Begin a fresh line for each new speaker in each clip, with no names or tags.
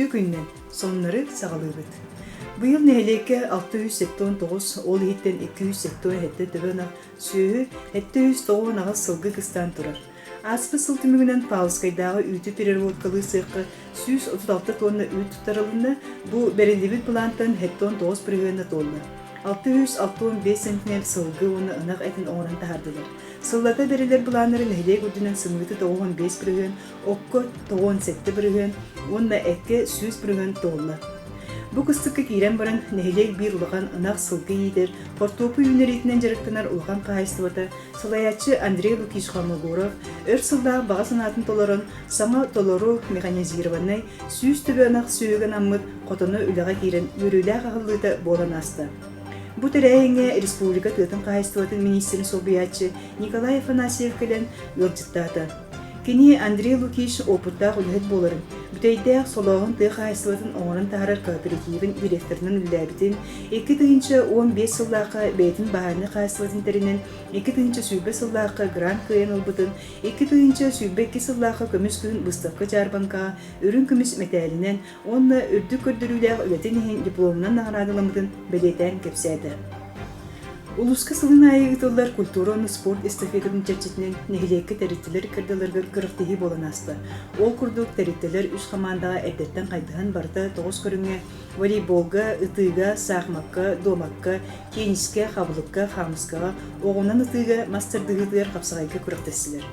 Үтүө күнүнэн! Сонуннары саҕалыыбыт. Быйыл нэһилиэккэ 679, ол иһиттэн 277 төбө ынах сүөһү, 798 сылгы кыстаан турар. Ааспыт сыл түмүгүнэн Павловскайдааҕы үүтү переработкалыыр сыахха 136 тонна үүт туттарылынна, бу бэриллибит былаантан 79 бырыһыана туолла. 665 центнер сылгы уонна ынах этин оҥорон таһаардылар. Сыллата бэриллэр былааннары нэһилиэк үрдүнэн сымыыты 95 бырыһыан, окко 97 бырыһыан уонна эккэ 100 бырыһыан туолла. Бу кыстыкка киирэн баран, нэһилиэк биир улахан ынах сылгы иитэр, хортуоппуй үүнэриитинэн дьарыктанар улахан хаһаайыстыбата Салайааччы Андрей Лукич Холмогоров өр сыллаах баҕа санаатын толорон, саҥа толору механизированнай 100 төбө ынах сүөһүгэ анаммыт хотоно үлэҕэ киирэн үөрүүлээх аһыллыыта буолан ааста. Бу тэрээһиҥҥэ республика тыатын хаһаайыстыбатын миниистирин солбуйааччы Николай Афанасьев кэлэн ыалдьыттаата. Кини Андрей Лукич уопуттаах үлэһит буоларын, Бүтэйдээх солооһун тыа хаһаайыстыбатын оҥорон таһаарар кооперативын директорынан үлэлээбитин, 2015 сыллаахха бэйэтин баһаарынай хаһаайыстыбатын тэринэн, 2020 сыллаахха грант кыайан ылбытын, 2022 сыллаахха көмүс күһүн быыстапка-дьаарбаҥкаҕа үрүҥ көмүс мэтээлинэн уонна үрдүк көрдөрүүлээх үлэтин иһин дипломунан наҕараадаламмытын бэлиэтээн кэпсээтэ. Улууска сылын аайы ыытыллар культура уонна спорт эстафетатын чэрчитинэн нэһилиэккэ тэрилтэлэр ыккардыларыгар күрэхтэһии буолан ааста. Ол курдук, тэрилтэлэр үс хамаандаҕа эрдэттэн хайдыһан барыта тоҕус көрүҥҥэ волейболга, ытыыга, саахымакка, дуомакка, теннискэ, хабылыкка, хаамыскаҕа, оҕунан ытыыга, мас тардыһыытыгар хапсаҕайга күрэхтэстилэр.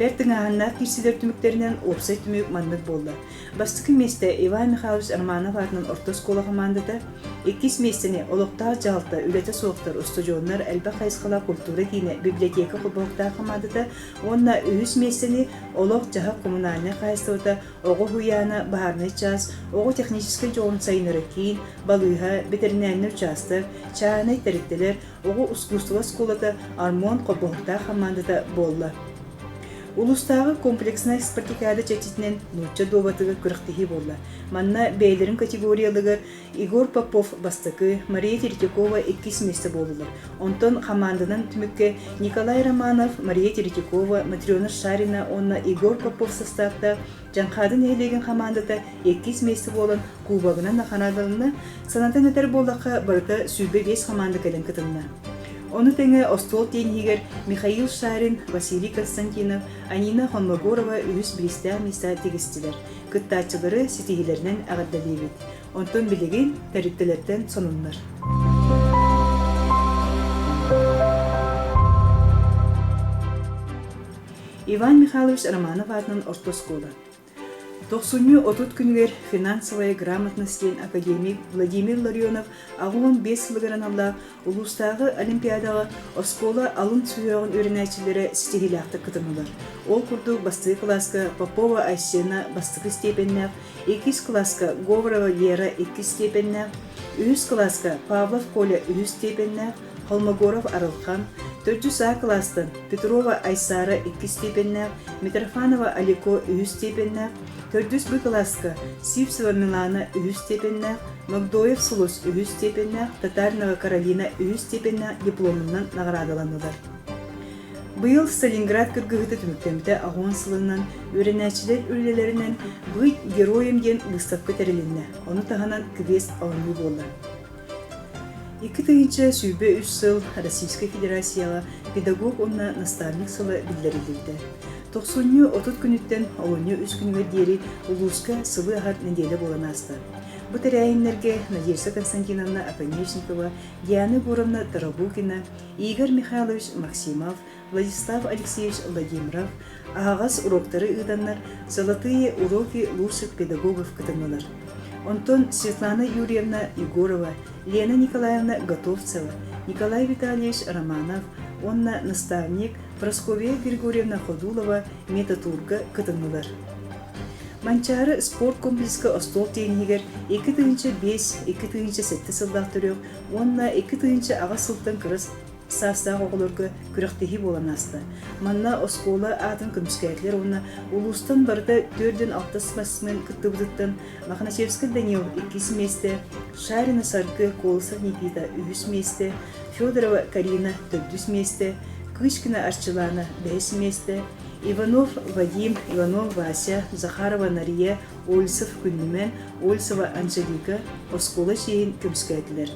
Бэрт тыҥааһыннаах киирсиилэр түмүктэринэн уопсай түмүк маннык буолла. Бастакы миэстэ Иван Михайлович Романов аатынан орто оскуола хамаандата, иккис миэстэни олохтоох дьаһалта, үлэтэ суохтар, устудьуоннар, элбэх хайысхалаах культура киинэ, библиотека холбоһуктаах хамаандата уонна үһүс миэстэни олох-дьаһах коммунальнай хаһаайыстыбата, оҕо уһуйаана, баһаарынай чаас, оҕо техническэй дьоҕурун сайыннарар киин, балыыһа, бэтэринээринэй учаастак, чааһынай тэрилтэлэр, оҕо ускуустуба оскуолата Армон холбоһуктаах хамаандата буолла. Улуустааҕы комплекснай спартакиада чэрчитинэн нуучча дуобатыгар күрэхтэһии буолла. Манна бэйэлэрин категорияларыгар Егор Попов бастакы, Мария Третьякова иккис миэстэ буоллулар. Онтон хамаанданан түмүккэ Николай Романов, Мария Третьякова, Матрена Шарина уонна Егор Попов састааптаах Дьаҥхаады нэһилиэгин хамаандата иккис миэстэ буолан кубогынан наҕараадаланна. Санатан этэр буоллахха, барыта 25 хамаанда кэлэн кытынна. Ону тэҥэ остуол тиэниһигэр Михаил Шарин, Василий Константинов, Анина Холмогорова үһүс бириистээх миэстэ тигистилэр. Кыттааччылары ситиһиилэринэн эҕэрдэлиибит. Онтон билигин тэрилтэлэртэн сонуннар. Иван Михайлович Романов аатынан орто оскуола. Тохсунньу 30 күнүгэр финансовая грамотность диэн академик Владимир Ларионов 85 сылыгар аналлаах улуустааҕы олимпиадаҕа оскуола алын сүһүөҕүн үөрэнээччилэрэ ситиһиилээхтик кытыннылар. Ол курдук бастакы кылааска Попова Айсена бастакы степеннээх, иккис кылааска Говорова Лера иккис степеннээх, үһүс кылааска Павлов Коля үһүс степеннээх, Холмогоров Арылхан, төрдүс А кылаастан Петрова Айсара иккис степеннээх, Митрофанова Алико үһүс степеннээх, төрдүс Б кылааска Сивцева Милана үһүс степеннээх, Магдоев Сулус үһүс степеннээх, Татаринова Каролина үһүс степеннээх дипломунан наҕараадаланнылар. Быйыл Сталинград кыргыһыыта түмүктэммитэ аҕыс сылынан үөрэнээччилэр үлэлэринэн «Быть героем» диэн быыстапка тэрилиннэ, ону таһынан квест оонньуу буолла. 2023 сыл Российскай Федерацияҕа педагог уонна наставник сыла биллэриллибитэ. Тохсунньу 30 күнүттэн олунньу үс күнүгэр диэри улууска сылы аһар нэдиэлэ буолан ааста. Бу тэрээһиннэргэ Надежда Константиновна Оконешникова, Диана Егоровна Тарабукина, Игорь Михайлович Максимов, Владислав Алексеевич Владимиров аһаҕас уруоктары ыытаннар «Золотые уроки лучших педагогов» кытыннылар. Онтон Светлана Юрьевна Егорова, Лена Николаевна Готовцева, Николай Витальевич Романов уонна наставник Прасковья Григорьевна Ходулова метатурга кытыннылар. Манчаары спорт комплекска остуол тиэниһигэр 2005-2007 сыллаах төрүөх уонна 2008 сылтан кыра саастаах оҕолорго күрэхтэһии буолан ааста. Манна оскуола аатын көмүскээтилэр уонна улуустан барыта 46 спортсмен кыттыбытыттан Мохначевскай Данил иккис миэстэ, Шарина Саргы, Колосов Никита үһүс миэстэ, Федорова Карина төрдүс миэстэ, Кычкина Арчылаана бэһис миэстэ, Иванов Вадим, Иванов Вася, Захарова Нария, Ольсов Күннүмэн, Ольсова Анжелика оскуола чиэһин көмүскээтилэр.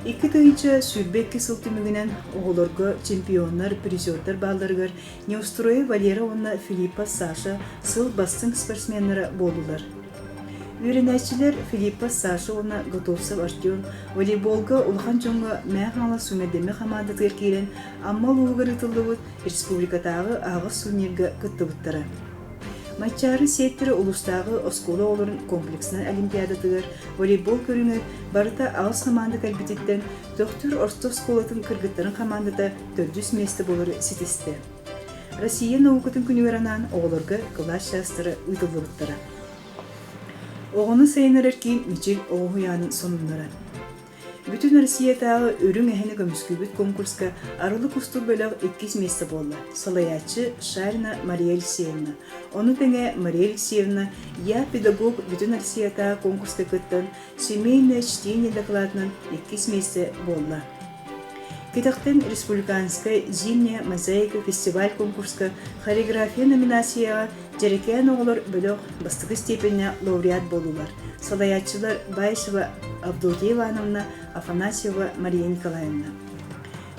2022 сыл түмүгүнэн оҕолорго чемпионнар, призердар баалларыгар Неустроев Валера уонна Филиппов Саша сыл бастыҥ спортсменнара буоллулар. Үөрэнээччилэр Филиппов Саша уонна Готовцев Артем волейболга улахан дьоҥҥо Мэҥэ Хаҥалас сүүмэрдэммит хамаандатыгар киирэн Амма улууһугар ыытыллыбыт республикатааҕы аһаҕас турнирга кыттыбыттара. Маччаары сиэттэрэ улуустааҕы оскуола оҕолорун комплекснай олимпиадатыгар волейбол көрүҥэр барыта аҕыс хамаанда кэлбититтэн Төхтүр орто оскуолатын кыргыттарын хамаандата төрдүс миэстэ буолары ситистэ. Россия наукатын күнүгэр анаан оҕолорго кылаас чаастара ыытыллыбыттара. Оҕону сайыннарар киин Мичил оҕо уһуйаанын сонуннара. Бүтүн Россиятааҕы үрүҥ эһэни көмүскүүбүт конкурска Арылы кустук бөлөх иккис миэстэ буолла. Салайааччы Шарина Мария Алексеевна. Ону тэҥэ Мария Алексеевна «Я педагог» Бүтүн Россиятааҕы конкурска кыттан «Семейное чтение» докладынан иккис миэстэ буолла. Кэтэхтэн республиканскай «Зимняя мозаика» фестиваль-конкурска хореография номинацияҕа Дьэрэкээн оҕолор бөлөх бастакы степеннээх лауреат буоллулар. Салайааччылар Баишева Авдотья Ивановна, Афанасьева Мария Николаевна.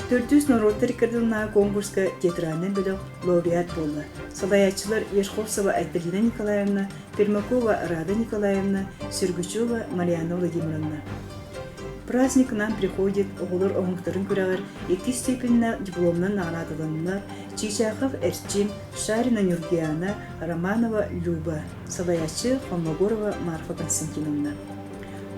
Төрдүс норуоттар иккардылынааҕы конкурска театральнай бөлөх лауреат буолла. Салайааччылар Верховцева Айталина Николаевна, Пермакова Рада Николаевна, Сергучева Марианна Владимировна. Праздник к нам приходит оҕолор оҥоһуктарын күрэҕэр иккис степеннээх дипломунан наҕараадаланнылар Чичахов Эрчим, Шарина Нюргиана, Романова Люба, салайааччы Холмогорова Марфа Константиновна.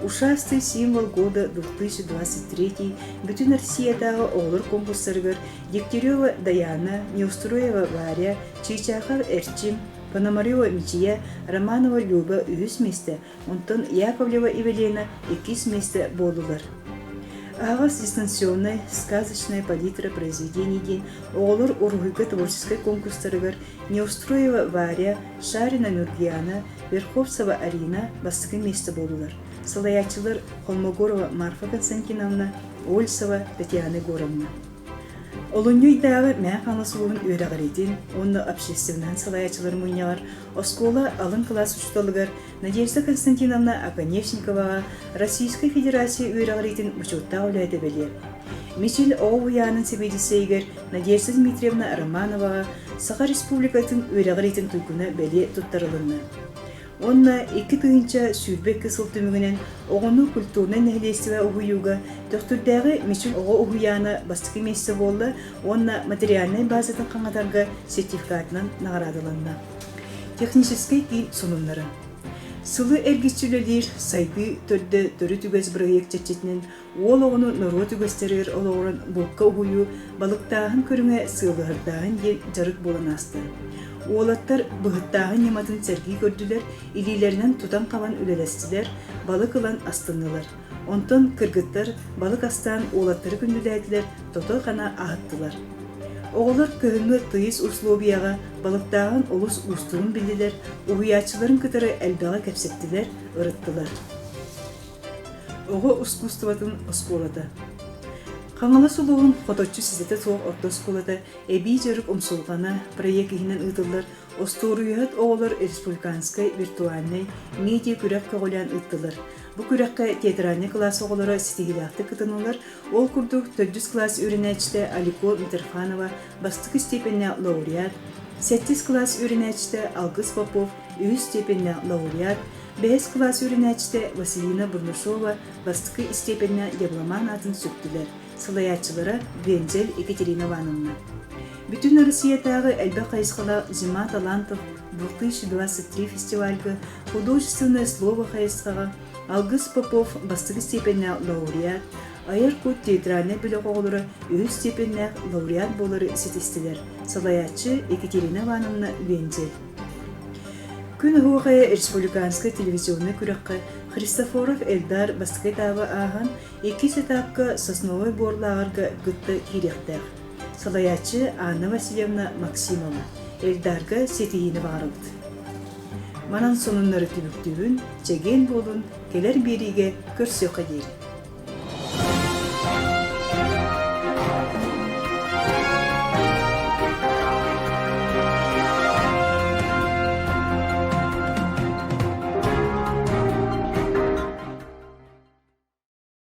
Ушастый символ года 2023 бүтүн Россиятааҕы оҕолор конкурстарыгар Дегтярева Даяна, Неустроева Варя, Чичахов Эрчим, Пономарева Мичия, Романова Люба үһүс миэстэ, Онтон Яковлева Евелина иккис миэстэ буоллулар. Аһаҕас дистанционнай «Сказочная палитра произведений» диэн оҕолор уруһуйга творческай конкурстарыгар Неустроева Варя, Шарина Нургияна, Верховцева Арина бастакы миэстэ буоллулар. Салайааччылар Холмогорова Марфа Константиновна, Ольсова Татьяна Егоровна. Олунньу ыйдааҕы Мэҥэ Хаҥалас улууһун үөрэҕириитин уонна общественноһын салайааччылар мунньаҕар оскуола алын кылаас учууталыгар Надежда Константиновна Оконешниковаҕа Российскай Федерация үөрэҕириитин бочуоттаах үлэһитэ бэлиэ. Мичил оҕо уһуйаанын сэбиэдиссэйигэр Надежда Дмитриевна Романоваҕа Саха Республикатын үөрэҕириитин туйгуна бэлиэ туттарылынна. Уонна 2022 сыл түмүгүнэн оҕону культурнай нэһилиэстибэ уһуйууга Төхтүрдээҕи Мичил оҕо уһуйаана бастакы миэстэ буолла уонна материальнай базатын хаҥатарга сертификатынан наҕараадаланна. Техническэй киин сонуннара. Сылы эргиччи үлэлиир Сайдыы төрдө төрүт үгэс бырайыак чэрчитинэн уол оҕону норуот үгэстэригэр олоҕуран булка уһуйуу, балыктааһын көрүҥэ сыалыһардааһын диэн дьарык буолан ааста. Уолаттар быһыттааһын ньыматын сэргии көрдүлэр, илиилэринэн тутан-хабан үлэлэстилэр, балык ылан астыннылар. Онтон кыргыттар балык астаан уолаттары күндүлээтилэр, тото-хана аһаттылар. Оҕолор кыһыҥҥы тыйыс услуобуйаҕа балыктааһын олус уустугун биллилэр, уһуйааччыларын кытары элбэҕи кэпсэттилэр, ырыттылар. Оҕо ускуустубатын оскуолата Хаҥалас улууһун хоточчу ситэтэ суох орто оскуолата эбии дьарык умсулҕана проект иһинэн ыытыллар Остуоруйаһыт оҕолор республиканскай виртуальнай медиа күрэх көҕүлээн ыыттылар. Бу күрэххэ театральнай кылаас оҕолоро ситиһиилээхтик кытыннылар. Ол курдук, төрдүс кылаас үөрэнээччитэ Алико Митрофанова бастакы степеннээх лауреат, сэттис кылаас үөрэнээччитэ Алгыс Попов үһүс степеннээх лауреат, бэһис кылаас үөрэнээччитэ Василина Бурнашова бастакы степеннээх дипломан аатын сүктүлэр. Салайааччылара Вензель Екатерина Ивановна. Бүтүн Россиятааҕы элбэх хайысхалаах «Зима талантов 2023» фестивальга «Художественное слово» хайысхаҕа Алгыс Попов бастакы степеннээх лауреат, Айар кут театральнай бөлөх оҕолоро үһүс степеннээх лауреат буолары ситистилэр, салайааччы Екатерина Ивановна Вензель. Күн оһуохайа республиканскай телевизионнай күрэххэ Христофоров Эльдар бастакы этабы ааһан, иккис этапка Сосновай Бор лааҕырга кытта киириэхтээх. Салайааччы Анна Васильевна Максимова. Эльдарга ситиһиини баҕарабыт. Манан сонуннары түмүктүүбүн, чэгиэн буолун, кэлэр биэриигэ көрсүөххэ диэри.